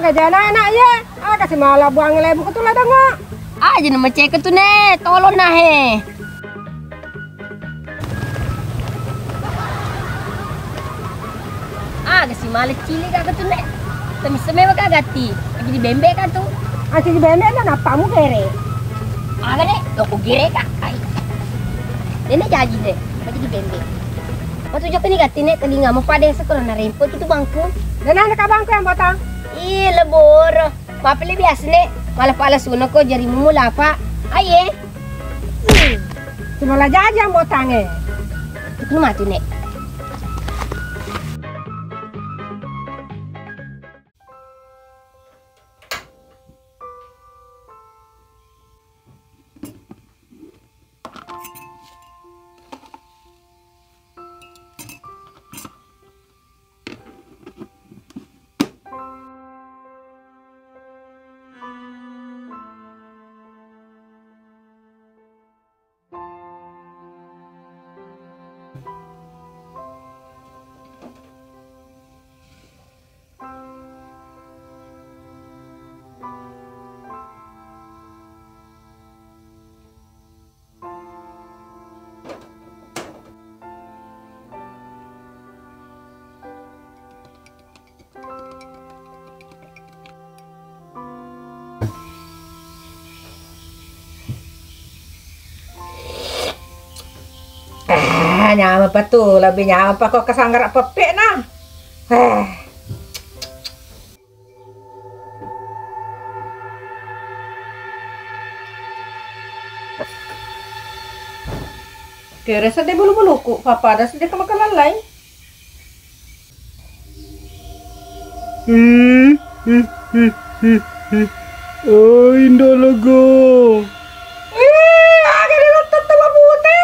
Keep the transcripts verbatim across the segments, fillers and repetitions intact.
Kajana anak iya, ah, kasi mala buang lebu ke tulah dongo. Aja nama cek tu ne, tolong nah he. Aga si male cili ka tu ne. Temisse memang ka gatti. Lagi di bembe ka tu. Aci di bembe na nappamu kere. Aga ne, loko gere ka. Ai. Dene jaji de. Lagi di bembe. Matu joko ni gatti ne telinga mau pada sekolah na rempo itu bangku. Dan anak abangku yang botang. Ih, leboro. Mapele biasa ne. Mala pala suno ko jari mumu lapa. Aye. Cuma la jaji yang botange. Itu matu ne. Ah, nyameng pa tu, lebbi nyameng pa ko kasanggara peppe na. Eh. Kere sedde bulu-buluku, pappada sedde kamakalallai. Hmm, hmm, hmm, hmm, hmm. Oh, Indo Lego. Eh, aga di lotto tua pute.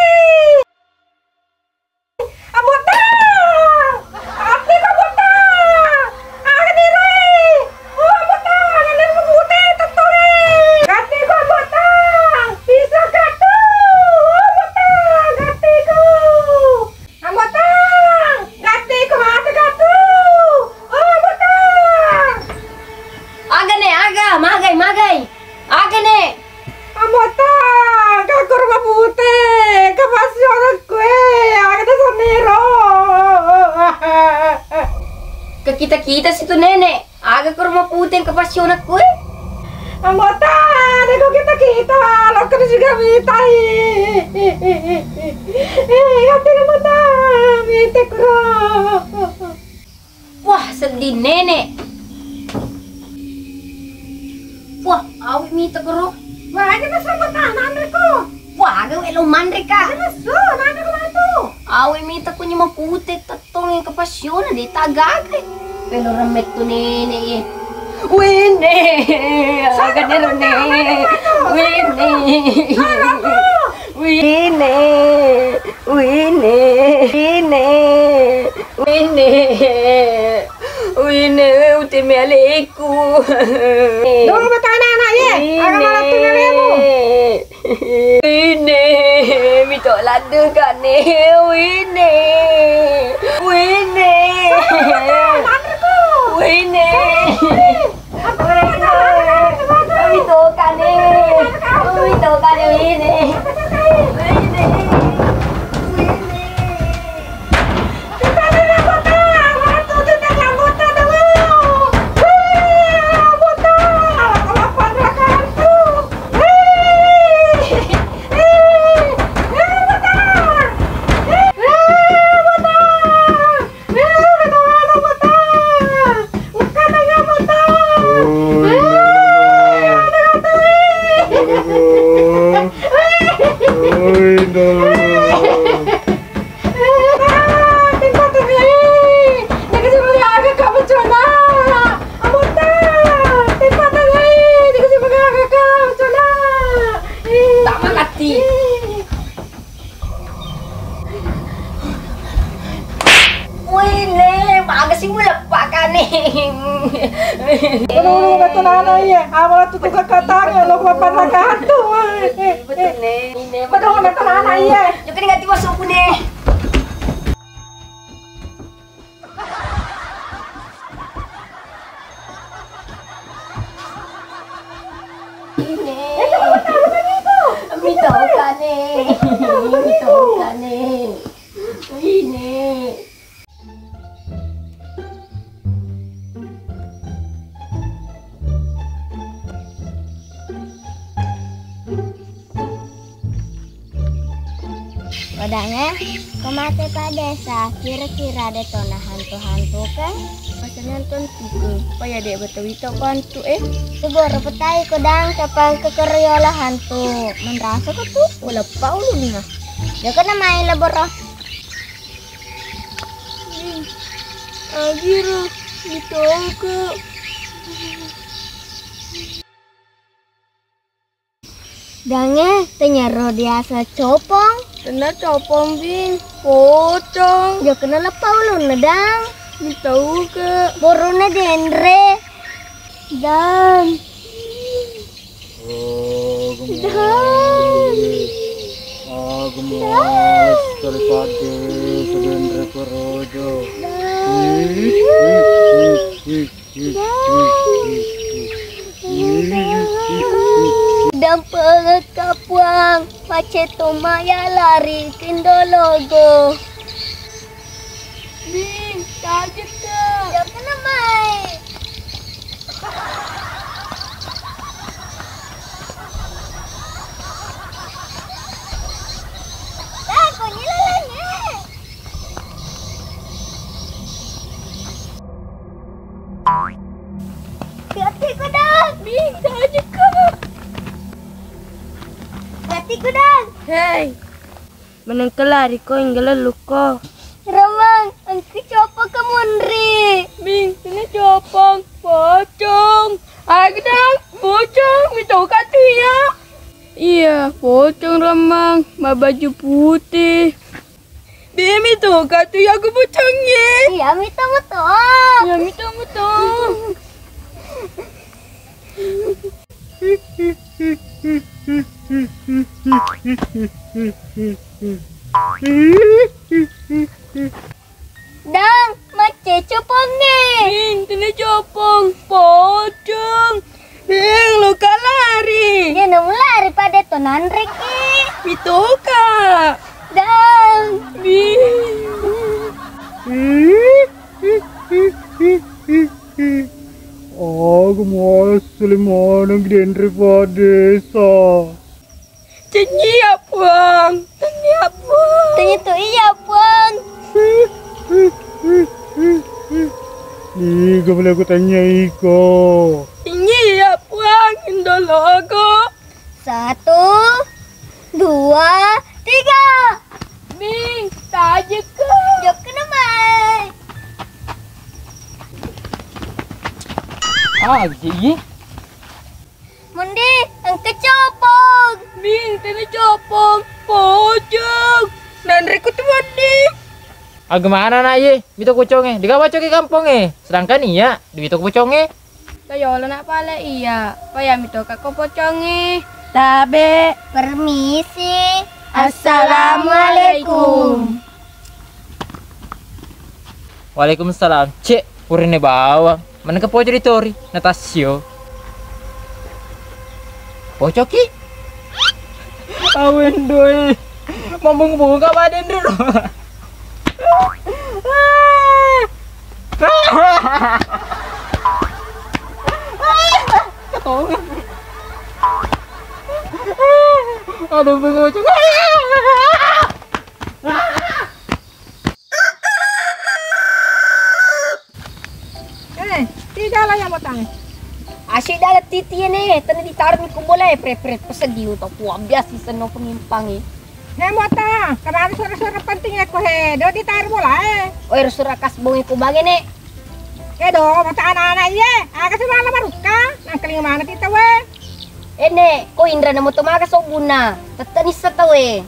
Ambottang! Atti ko Ambottang! Aga diroi! Oh, Ambottang! Aga diroi pute tettore! Gatti ko Ambottang! Bisa katu! Oh, Ambottang! Gatti ko! Ambottang! Gatti ko mata katu! Oh, Ambottang! Aga ne, aga, magai, magai. Aga ne. Ambottang, ka korma pute, ka passionakku e, aga na sanero. Ka kita-kita situ nenek, aga korma pute ka passionakku e. Ambottang, deko kita-kita, lokka juga mitai. Eh, ati Ambottang, mite kuro. Wah, sedih nenek. Wah, awi mita koro. Wah, aja masuk mata nanre ko. Wah, aga we lo manre ka. Aja masuk nanre ko matu. Awi mita ko nyima pute tettong yang kepasiona de tagaga. Pelo remet tu nenek ye. Wene, aga dero ne. Wene. Wene. Wene. Wene. Wene, wene, uteme aleku. Dong batana anak ye, aga malattu nalemu. Wene, mito ladde kane, wene. Wene. Wene. Witokane, witokane, wine. Wine. Wine. Tama katti. Wih, ne, bagus sih muleppa kane. Aduh, betul nana iya. Awal tuh tukang katanya lo papan katu. Betul ne. Betul betul nana iya. Juga diganti masuk ne. Mitokane. Mitokane. Ine. Odangnge, ko mate Pak Desa, kira-kira de tona hantu-hantu ke? Masanna hantu-hantu ke, paya de betawi to ko hantu e. Iboro petai ko dang, kapang ke keriola hantu. Menrasa ko tu, uleppa ulunna. Joko na main laboro. Agira, mitoko. Dange, tenyero diasa copong. Tenna copong, Bing. Pocong. Jokna leppa ulunna, Dang. Mitauka. Borona denre. Dang. Oh, gemes. Dang. Ah, gemes. Dang. Sekali pade, sedenre perojo. Dang. Ih, ih, ih, ih. Dampengekka puang, macetto maya lari tindologo. Bing, tajekka. Jokna mai. Dah, kau ni lalannya. Hati-hati, Dang. Bing, tajekka. Hati-hati, Dang. Hei, menengke lari ko, ingga lellu ko. Ramang, engka copong ke munri. Bing, sini copong, pocong. Ayo, Dang, pocong, mitauka tu ya. Iya, pocong, Ramang, ma baju putih. Bimi tu, katu yaku pucungngi. Iya, mita muto. Iya, mita muto. Dang, macce copongnge. Intine copong, pocong. Bing, loka lari. Iya, namu lari pada to nanreki. Mitoka. Dang. Bing. Aga muasali maneng denre padesa. Cenyi ya, Puang. Cenyi ya, Puang. Cenyi tu iya, Puang. Iga boleh aku tanya iko? Cenyi ya, Puang. Indologo. Satu, dua, tiga. Bing, tajekka. Jokna mai. Ah, iya. Mundi, engka copong. Bing, tena copong, pocong. Nanre ku tu Mundi. Aga mana nak ye? Mito poconge. Dega bacoki kamponge. Sedangkan iya, duito poconge. Kayolo nak pale iya. Paya mito ka ko poconge. Tabe. Permisi. Assalamualaikum. Waalaikumsalam. Cek, purine bawang. Manengka poco ditori, natasio. Pocoki? Awen doi. Mambung-bunga baden dulu. Ketonga. Aduh, bengocok. Eh, tidak lah yang matang. Asyik dalam titi ini, tadi ditaruh di kubola, eh, pret, pret, pesedih untuk kuah biasa senno pengimpangi. He mota, kemarin suara-suara penting ya ko he, do ditaruh bola eh. Oi, suara kas bongi ku bangi ne. Eh do, mota anak-anak iya, aga sih malam maruka, nang keling mana kita we. Eh ne, ko Indra nemu to maga sobuna, tette nissa tau e.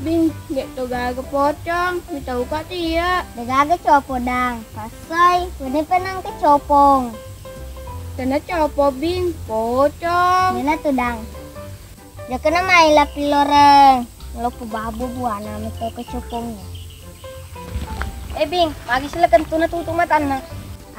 Bing, de to gaga pocong, mitauka tia. De gaga copo dang, passai, wene penang ke copong. Tena copo Bing, pocong. Nena tu dang. Jakena mai lapi loreng, lopu babu buana meto ke copongnya. Eh, Bing, magi sila kentu natutu matanna?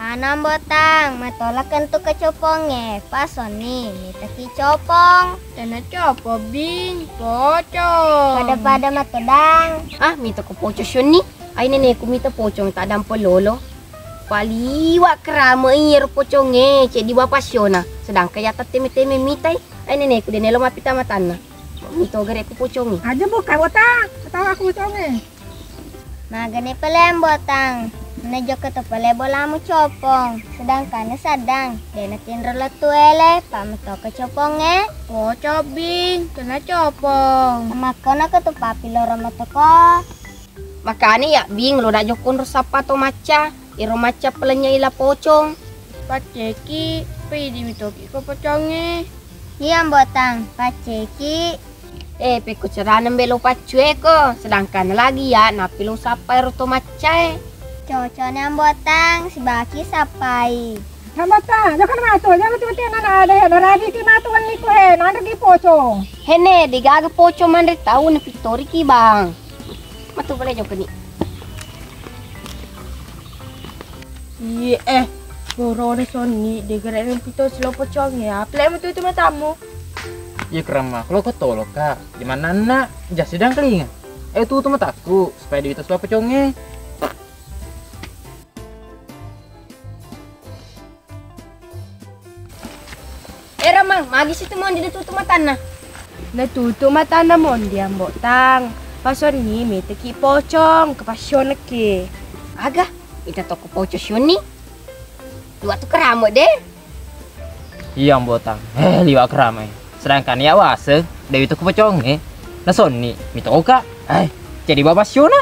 Ana Mbotang, matola kentu kecopongnge, pasonni mitaki copong. Tena copong, Bing, pocong. Pada-pada matodang. Ah, mita ko pocong sionni? Ai neneku mita pocong tak dampeng lolo. Paliwa kerame iyaro pocongnge, ceddi bawang passiona. Sedangkan iya tatteme-teme mitai. Ai neneku de nelo mappita matanna. Mito gare ku pocongnge. Aja buka bota, tawa ku pocongnge. Magane pale Mbotang. Najokka to pale bolamu copong. Sedangkan saddang, de natinro lettu ele, pametoko copongnge. Oh, cobing, kena copong. Makkono ke tu papi loro motoko. Makani ya Bing, lo nak jokkonro sappa to macca. Iro macca pelenya ila pocong. Pacceki, pidi mitoki ko pocongnge. Iya Mbotang, pacceki. Eh, pekko carana mbe lo paccueko, sedangkan lagi ya nappi lo sappa ero to maccae. Cocone Ambotang, sibaki sappai. Ambotang, jokka matu, jangan tiba-tiba nana ada ya, naragi ki matu wenni ko he, nanre ki pocong. Hene, degaga pocong manre tau na pittori ki bang. Matu pale jokka ni. Iye, eh, borone sonni, degere pito silo pocongnge, apa lemu tutu matamu? Iya keramma, kalau kau tolong kak, di mana nak? Jas sedang kelinga. Eh, tutu mataku, supaya duit silo pocongnge. Eh, Ramang, magi situ mondi ditutu matanna? Natutu matanna mondi, Ambotang. Pasonni miteki pocong, kepassioneki. Aga, ita toko pocong sionni? Dua tu keramo de. Iya, Ambotang. Eh, liwa keramo. Sedangkan iya waseng, dewi tu kepocongnge. Nasonni, mitoka. Eh, jadi bawang passiona.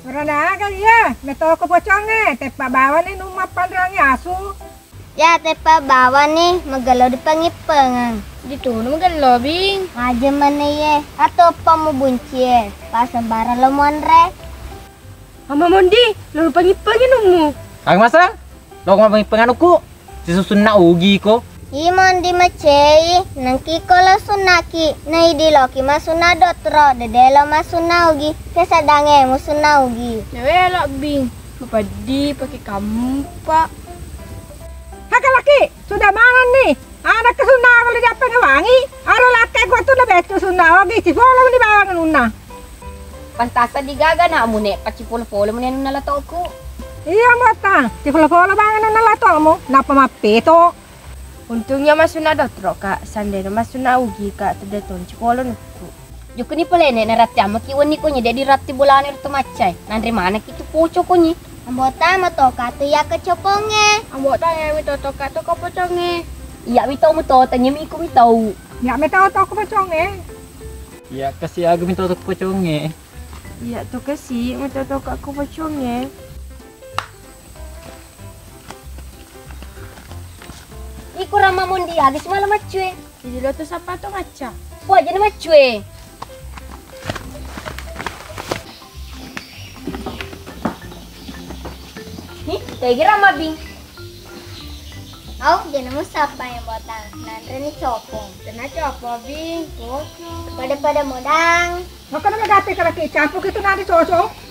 Marana aga iya, metoko pocongnge, teppa bawani numma panrangi asu. Ya, teppa bawani, magello di pangippengeng. Ditunu magello, Bing. Aja mene ye, atau apa mu bunci ye, pas sembarang lo monre. Mama mondi, lo pangippengeng nummu. Aga masa? Lo pangippengeng anukku? Sisusunna ugi ko. Imo ndi macei, nengki ko lo sunnaki, na idi loki masunna dotro, dede lo masunna ugi, kesadange musunna ugi. Nawelo Bing, mapeddi pake kampa. Haka laki, sudah manenni. Anak ke sunna ko le diappeng wangi, aro lakke ko tu na beccu sunna ogi, cifolo ni bawang nunna. Pantasa digaga nak mune, pacci polo-polo mune nunna latoku. Iya, Mbotang, cifolo-polo bawang nunna latomu, napa mappeto. Untungnya masunna dotro, Kak. Sandena masunna ugi, Kak, tedde tonci polo nukku. Jukuni palene na ratti ammaki wenni konye, dedi ratti bolana ri to maccai. Nanre manaki tu poco konye. Ambota matoka tu iya kecopongnge. Ambota iya mi to toka to ko pocongnge. Iya mi to mu to tanya mi ku mi tau. Iya mi to to ko pocongnge. Iya kasi aga mi to to ko pocongnge. Iya to kasi mi to toka ko pocongnge. Iko Rama mondi aga simala maccue. Jadi lo to sappa to macca. Wah, jadi maccue. Hi, tegi Rama Bing. Au, jadi mu sappa yang botang. Nanre ni copong. Kena copong Bing, kosong. Pada-pada modang. Makkona magatti kalaki campur itu nanti cocok.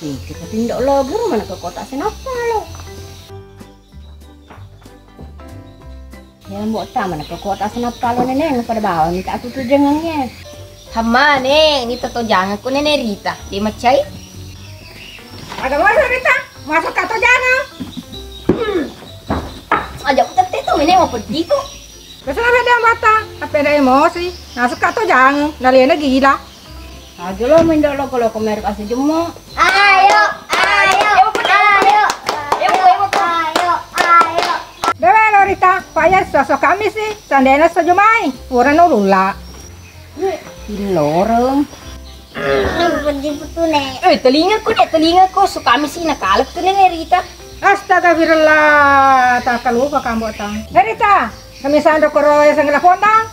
Ih, kita tindok lo, guru mana ke kota senappa lo. Ya, mbok ta mana ke kota senappa lo, Neneng, pada bawang minta aku tuh jengengnya. Hama, Neng, ini toto jangan ku Nenek Rita, di macai. Ada mana Rita? Masuk kata jangan. Hmm. Aja aku tette tuh, ini mau pedih kok. Kesana beda mata, tapi ada emosi. Nah, suka to jang, naliana gila. Aja lo mendo lo kalau komer kasih jemo. Ayo, ayo, ayo, ayo, ayo, ayo. Dewe lo Rita, payah sosok kami sih, sandena sejumai, pura nulula. Loreng. Peddi putune. Eh, telingaku deh, telingaku. Sukami sih nakalep tuh Nenek Rita. Astagfirullah, tak lupa kamu tang. Eh Rita, kami sandro koro ya sengela pondang.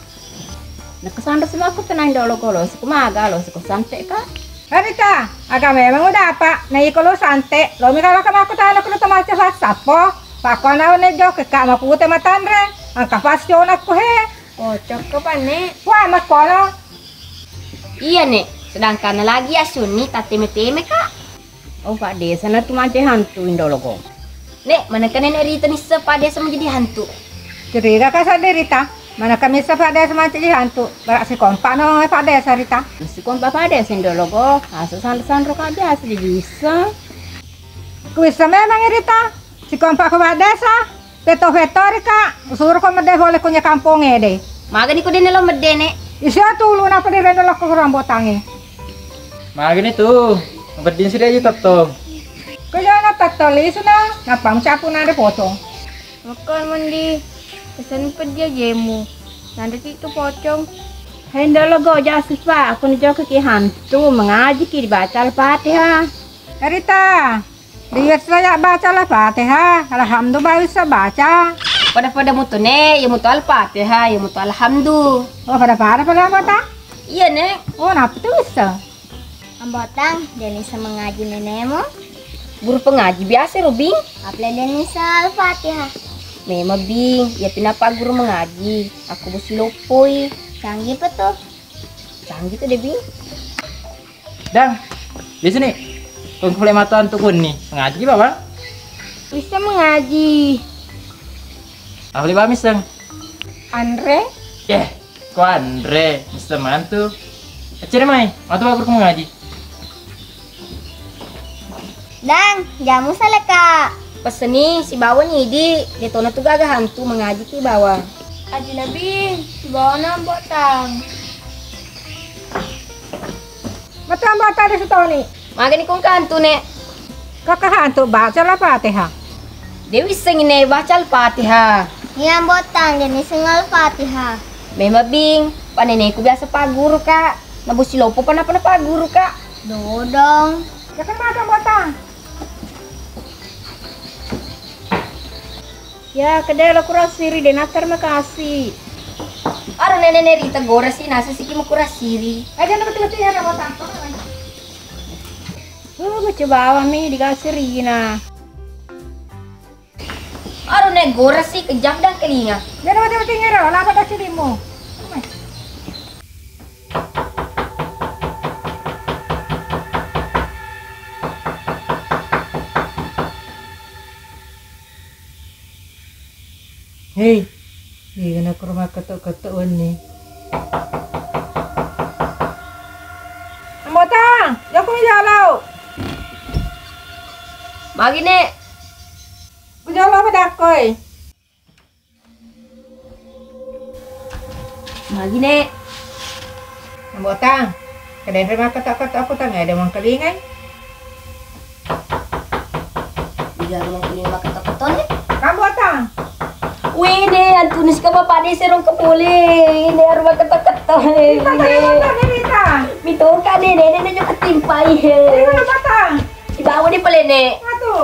Nakasandro sima aku tenang dolo kolo, suku maga lo, suku santai kak. Eh Rita, aga memang udah apa? Nah iko lo santai, lo mi kalau kamu aku tanya aku lo temaca sapo. Pakona ne jo ke kak mapute matanre, angka pasionakku he. Kocok ke pane. Wah, makkono. Iya, Nek. Sedangkan lagi asunni tatteme-teme, Kak. Oh, Pak Desa na tu mance hantu Indologo. Nek, manengka Nenek Rita nisseng Pak Desa menjadi hantu? Curiga ka seddi Rita. Manengka misseng Pak Desa mancaji hantu. Bara sikompa no Pak Desa Rita. Sikompa Pak Desa Indologo. Asa sanro-sanro ka biasa jadi isseng. Kuissa memang Rita. Sikompa ko Pak Desa. Feto-fetori ka. Usuro ko medde pole kunye kampong ede. Magani ko dene lo medde, Nek? Isi tu uluna pada reno lokko rambotange. Magani tu, mabedding siri aja tettong. Kejana tettong lisuna, nappa mucapu nade potong. Makan mandi, pesan pedia jemu. Nanda itu pocong. Hendolo go jasi pa, aku ni joko ki hantu, mengaji ki dibaca Al-Fatihah. Rita, dia saya baca Al-Fatihah, alhamdulillah bisa baca. Pada-pada mutune, ya mutu Al-Fatihah, ya mutu alhamdu. Oh, pada-pada pada apa ta? Iya, Nek. Oh, napa tu bisa? Ambotang, Denisa mengaji nenemu? Guru pengaji biasa ro, Bing. Apalagi Denisa Al-Fatihah. Memang, Bing, ya pinapa guru mengaji. Aku besi lopoi. Canggih apa tuh? Canggih tuh deh, Bing. Dang, di sini. Kau boleh mata untuk kunni. Mengaji, Bapak? Bisa mengaji. Apa boleh, Bapak, miseng? Andre? Eh, Ko Andre, Mister Mantu. Accere mai, matu baburku mengaji. Dang, jamu saleka. Peseni sibawa ni idi, detona tu gaga hantu mengaji ki bawa. Aji Nabi, sibawa na Mbok Tang. Matu Mbok Tang de sutoni. Magani kong kantu, Nek? Kaka hantu baca Al-Fatihah. Dewi sengi ne baca Al-Fatihah. Iya Mbotang, Dewi sengi Al-Fatihah. Memang Bing, paneneku biasa paguru ka. Nabusi lopo panapa paguru ka. Dodong. Kaka mata Mbotang. Ya, kedai lo kurasiri de na terima kasih. Aro nenek Rita gora si nasa siki mau kurasiri. Eh, jangan betul-betul ya, Mbotang. Oh, baca bawang mi dikasirina. Aduh, nek gores sih, kejam dan kelinga. Biar mati-mati ngero, lapa tak cilimu. Hei, iya na kurma ketuk-ketuk wenni. Ambotang, jokko mi jalo. Magi, Nek? Ku jalo apa dakkoi? Magi, Nek? Ambotang, kedenre makketok-ketok aku tang ada mangkelingai. Iya, rumah kuning makketok-ketok, Nek. Ambotang. Wih, Nek, antunis ka Bapak Desa rong kepole. Ini rumah ketok-ketok, eh, Rita, ini. Rita, Rita. Mitoka, Nek, Nek, Nek, Nek, ketimpai, eh. Rita, Ambotang. Dibawa di pale, Nek. Satu.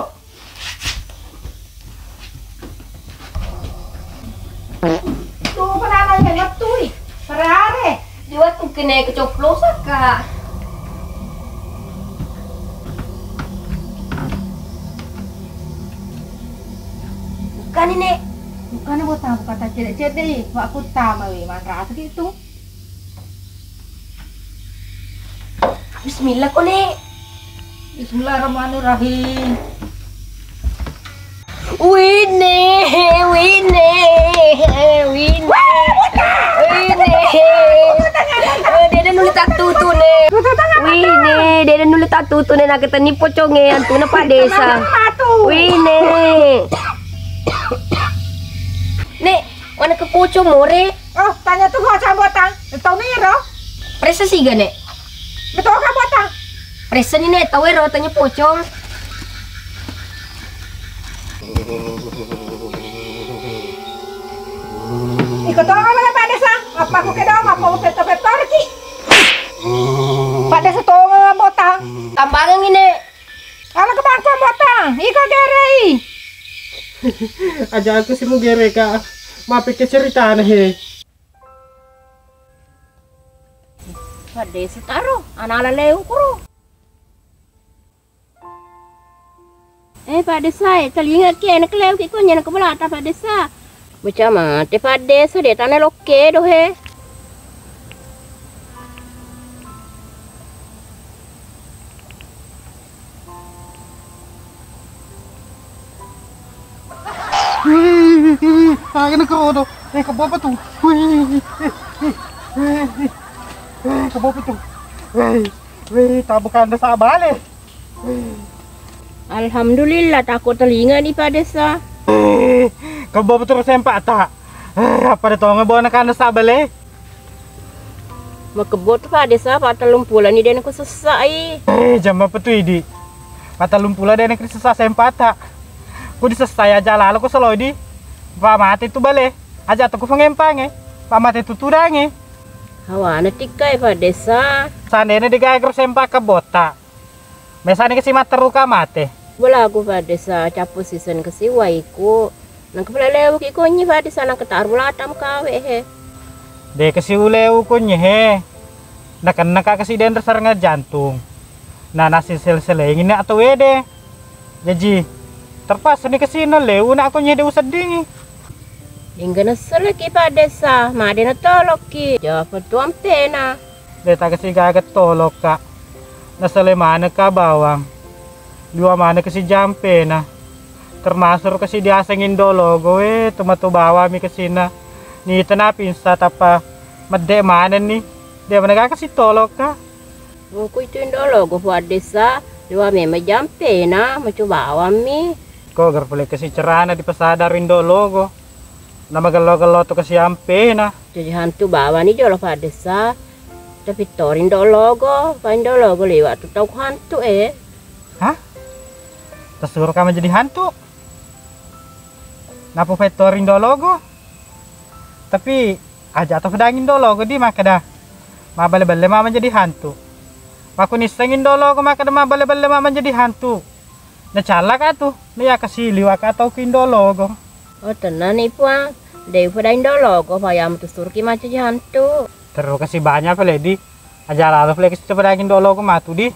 Tuh, penangannya ngetui. Serare. Di waktu kena kecoplosan, Kak. Bukan ini. Bukan, Botang, bukan tak cedek-cedek. Wak kutama, weh, manrasa gitu. Bismillah ko, Nek. Bismillahirrahmanirrahim. Wine, wine, wine, wine. Eh, dede nuli tattutu, Nek. Wine, dede nuli tattutu, Nek. Naketenni poconge, antuna Pak Desa. Wine. Nek, mana ke pocong more? Oh, tanya tu gua Ambotang. Tau miro. Presa siga, Nek? Betul ka Ambotang? Presa ni, Nek, tau ero tanya pocong. Iko tolong apa Pak Desa? Apa aku kedong, apa aku peto-peto ki? Pak Desa tolong Ambotang. Tambangan ini. Ala ke bangku Ambotang, iko gerei. Aja aku sih mau gere, Kak. Mape ke ceritane, he. Pak Desa taro, anala leu kuro. Eh, Pak Desa, eh, telinga ki, enak leu ki, kunyana ke belata, Pak Desa. Bocah mate Pak Desa, de tana lokke do he. Kena kerodo. Eh, kebbo apa tu? Wih, eh, eh, eh, eh, eh, kebbo apa tu? Wih, wih, tabu kanda sabale. Wih. Alhamdulillah, tako telinga ni Pak Desa. Eh, kebbo apa tu sempak tak? Eh, apa ada tonga bona kanda sabale? Makebbo tu Pak Desa, patellumpulo ni dena ku sessai. Eh, jam apa tu idi? Patellumpulo dena ku sessa sempata. Ku disessai aja lalo ku selo idi. Pa mate tu bale. Aja tu ku pengempange. Pa mate tu tudange. Hawana tikkai Pak Desa. Sandena digaga sempa kebota. Mesani kasi matteruka mate. Bolaku Pak Desa, cappu sisen kasi waiku. Nangka pale lewuki konyi Pak Desa, nangka taru latam kawe he. De kasi ulewu konyi he. Nakennaka kasi denre serangan jantung. Na nasi sel-selengi ni atau wede. Jaji terpaksa ni kasi na lewu na konyi de useddingi. Ingga naseleki Pak Desa, made natolokki. Jawab tuang pena. De takasi gaga tolokka. Nasele manekka bawang. Liwa manekka si jampena. Termasuk kasi diaseng Indo Logo, eh, tomatoa bawang mi kasina. Nitena pinsa tappa medde manenni. De manegaka si tolokka. Muku itu Indo Logo Pak Desa, liwa memang jampena, macu bawang mi. Ko gar pole kasi cerana dipasadar Indo Logo. Namagello-gello tu kasi ampena. Jadi hantu bawani jolo Pak Desa. Tapi tori Indo Logo, pa Indo Logo liwa tu tau hantu e. Hah? Tasuro ka menjadi hantu? Napa fai tori Indo Logo? Tapi aja to fedang Indo Logo di makkeda. Mabale-bale ma menjadi hantu. Makkunisseng Indo Logo makkeda mabale-bale ma menjadi hantu. Nacallaka tu, naiya kasi liwaka tau ku Indo Logo. Oh, tennani Puang. De upada Indo Logo, payamu tu suruki mancaji hantu. Terro kasi banyak pale di. Aja lalo pale kasi pada Indo Logo matu di.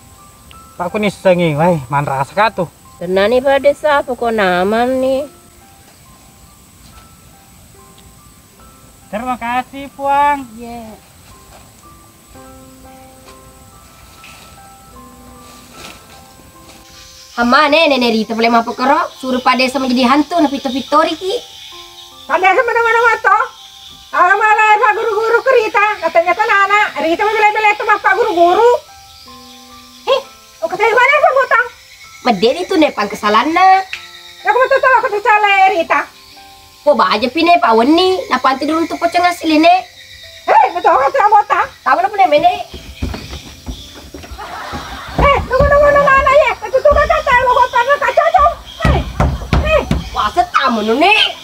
Pakkunissengi, wai, manrasaka tu. Tennani Pak Desa, pokokna aman ni. Terima kasih, Puang. Iya. Amma, ne, Nene Rita pale mappokoro, suru Pak Desa menjadi hantu, napitto-pittoriki. Pak Desa mana-mana mato. Ala mala Pak guru-guru ke Rita, katanya tanana, Rita bela-bela itu Bapak guru-guru. Heh, oh, katanya mana Pak Botang? Medde ni tu ne pangkesalanna. Aku betul tahu aku cale Rita. Po baja pi ne pa wenni, napanti dulu tu pocong asli ne. Hei, betul kata Botang. Tahu na pune mene. Hei, nunggu nunggu nunggu anak ya. Itu tuh kata saya mau kota kacau. Hei, hei. Wah, setamu nu ne.